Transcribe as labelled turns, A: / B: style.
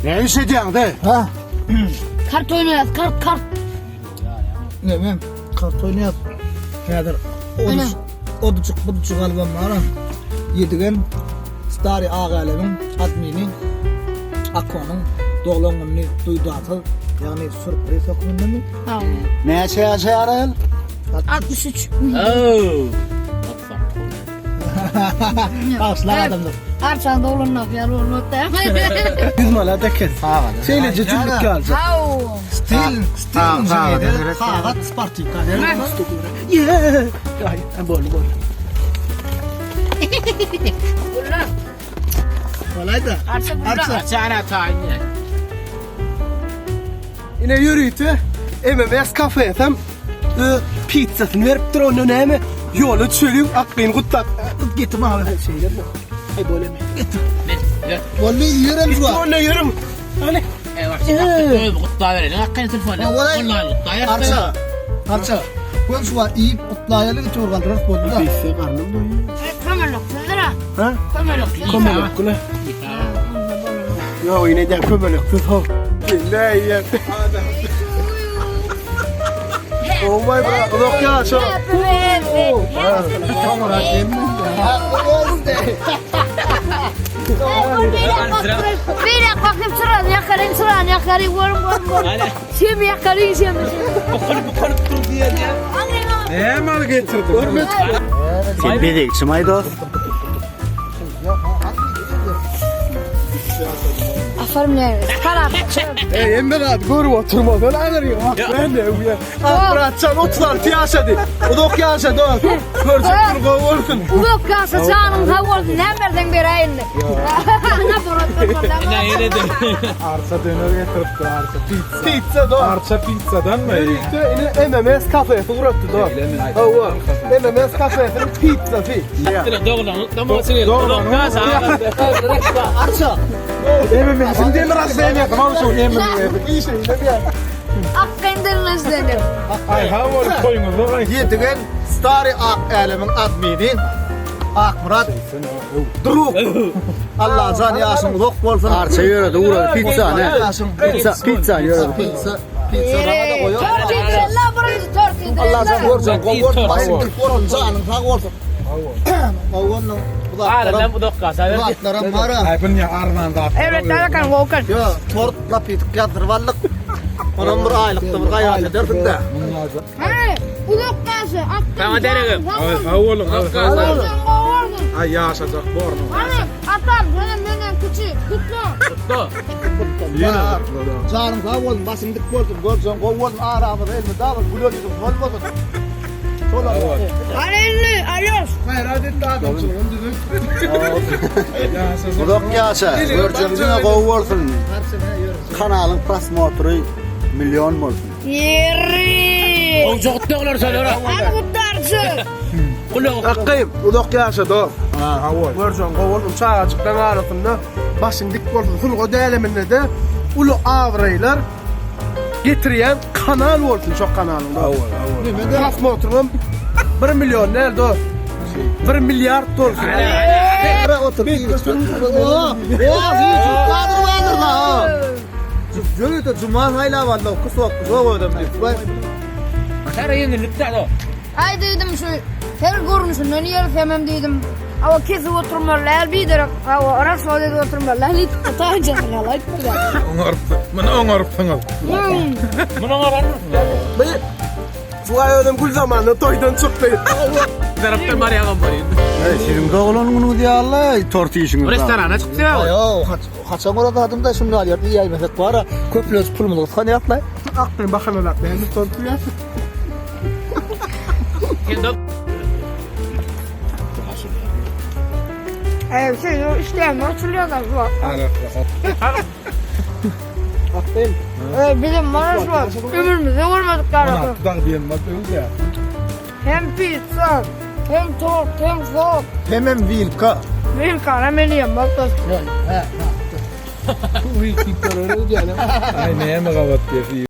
A: Ne iş edýäň de?
B: Ha?
C: Kart oýnaýas, kart, kart.
B: Ne men kart oýnaýas. Häzir
C: Ana.
B: oduçuk buduçuk alybam bar. Ýedigen Stary Agälemiň admini Akonyň doglan gününi duýdansyz, ýagny sürpriz hökmündemi?
C: Ha.
A: Näçe ýaşaýar el?
C: 63.
D: Oh.
B: Bagşylar adamlar.
C: Arçan doglanmak ýaly bolmady.
E: 100 manat eken. Şeýleje jüllük ýalyja.
C: Haw.
B: Stil, stil inženeri, sagat sportivka.
E: Ýe. Aý, boldy, boldy.
C: Bular.
B: Bolayda.
C: Arça bular.
B: Arça.
D: Çana taýyn.
E: Ine ýörite MMS kafesem öz pizzasyny beripdir onda näme ýola düşeliň akgyny gutlap getir maňa şeýle Aý bolemy getir.
D: Men ýör.
B: Boldy ýörem
E: Getir
B: şu.
E: onda ýörüň. Hany.
D: Eý, gutla berelim. Hakkyn telefonu. Online gutla.
B: Arça. Arça. Gör şu var iýip gutlaýaly getir galdyrarys boldy da.
E: Pizza garnym doýýar.
C: Kömelek sizdir ha.
E: Ha?
C: Kömelek.
E: Kömelek gule. Ýok, ine diýen kömeleksiz ho. Ne ýer. Oh my god, uzak ýaşa.
C: Happy birthday.
A: Soňra gelme.
C: Beýle bakyp çyrany ýakaryň, çyrany ýakaryň, görüň, görüň, görüň. Şemi ýakaryň, şemi.
D: Bukulyp bukulyp dur diýen ýa.
A: Näme al getirdi? Sen bezegçi maý dost?
C: Aferin näme? Tarap.
E: Ey hemme zat görüp oturmadan aňyr bak ben de uýa. Akmyratjan 36 ýaşady. Uzak ýaşa dost. Görjek gün gowy bolsun.
C: Uzak ýaşa janyň sag bolsun. Näme berseň beräýin. Ne borat
D: Ne ýene de.
A: Arça döner getiripdir, arça pizza.
E: Pizza dost.
A: Arça pizzadan mı?
E: Ýörite ine MMS kafesi guratdy dost. Hawa. MMS kafesiniň pizzasy.
D: Doglan, doglan. Doglan.
B: Arça.
A: MMS'in demir aslayını tamam şu MMS.
E: Işeýine diýär.
C: Akgyn diline
A: Ay ha bol koyuňyzda ay.
B: Ýedigen Stary Ak Älemiň admini Akmyrat Druk. Allajan ýaşyň uzak bolsun.
A: Arça ýöredi uğradı pizza ne?
B: Ýaşyň
A: Pizza pizza ýöredi.
B: Pizza. Pizza bana da goýar.
C: Tort ýedirella birinji tort ýedirella.
B: Allajan görjen gowy bolsun. Başyň dik bolsun, janyň sag bolsun. Hawa. Bu
D: Aradan
B: zatlaram,
D: bu dokka.
B: bu zatlaram bar.
A: Ay bu ne arzan zat.
C: Evet, talakan gokan.
B: Yo, tort lapitik ýazdyryp aldyk. Onam bir aýlykda bir gaýrat ederdik de.
C: Hey, uzak ýaşa. Akgyn.
D: Saňa deregim.
A: Ay sag bolun.
D: Sag bolun.
A: Ay ýaşajak bormy?
C: Hany, atam, senem menden kiçi. Kutla.
D: Kutla.
A: Ýene
B: Janyň sag bolsun, başyň dik bolsun, görjen gowy bolsun, aramyzda elmydama güler ýüzüň bolmasyn. Şolar.
C: Hany indi, aýos.
E: Gaýrat etdi adamçylygym düzüp.
A: Uzak ýaşa. Görjen diňe gowy bolsun. Kanalyň prosmotry milyon bolsun.
C: Ýeri.
D: Gowja gutlaglar şolara.
C: Hany gutlarçy.
D: Gulak.
E: Akgyn, uzak ýaşa dost.
A: Ha, hawa.
E: Görjen gowy bolsun, çagajyklaryň arasynda başyň dik bolsun. Sulga däleminde de uly abraýlar getirýän kanal bolsun şo kanalyň.
A: Hawa, hawa.
E: Prosmotryňam 1 milyon däl dost. 1 milliard bolsun.
B: Bire otur. Oo, oo, gadyr bardyr da. Ýörite cuma saýlap aldy, kusok, kusok ödem diýip.
D: Her ýeňillik de o.
C: Aý diýdim şu her görnüşinden ýersemem diýdim. Awa kesip oturmaly däl biderek. Awa raswat edip oturmaly däl. Hiç utaýjagyny alaýtdylar.
A: Oňarypsyň. Muny oňarypsyňyz.
D: Muny oňaran.
E: Bir Şu aý özüm gül zamanynda toýdan çykdy.
D: Tarapdan barýan barýan.
A: Ey, siziň doglan günüňiz ýaly, tort işiňiz.
D: Restorana çykdy ya.
B: Aýo, haçan bolan adamda şunu alýar, iýäýmesek bar, köplenç pulumyzy gysganýarlar.
E: Akgyn bahanalap näme tort ýersin?
D: Sen de
C: Eý, şey, işleýän oturýarlar şu wagt.
E: Akgyn.
C: Eý, bizim maraş var. Ömrümizde görmedik ýaly.
A: Dag diýen bak öýde.
C: Hem pizza, hem tort, hem sok.
B: Hemem wilka.
C: Wilkana men ýemem dost.
A: Ay näme gabat diýesi.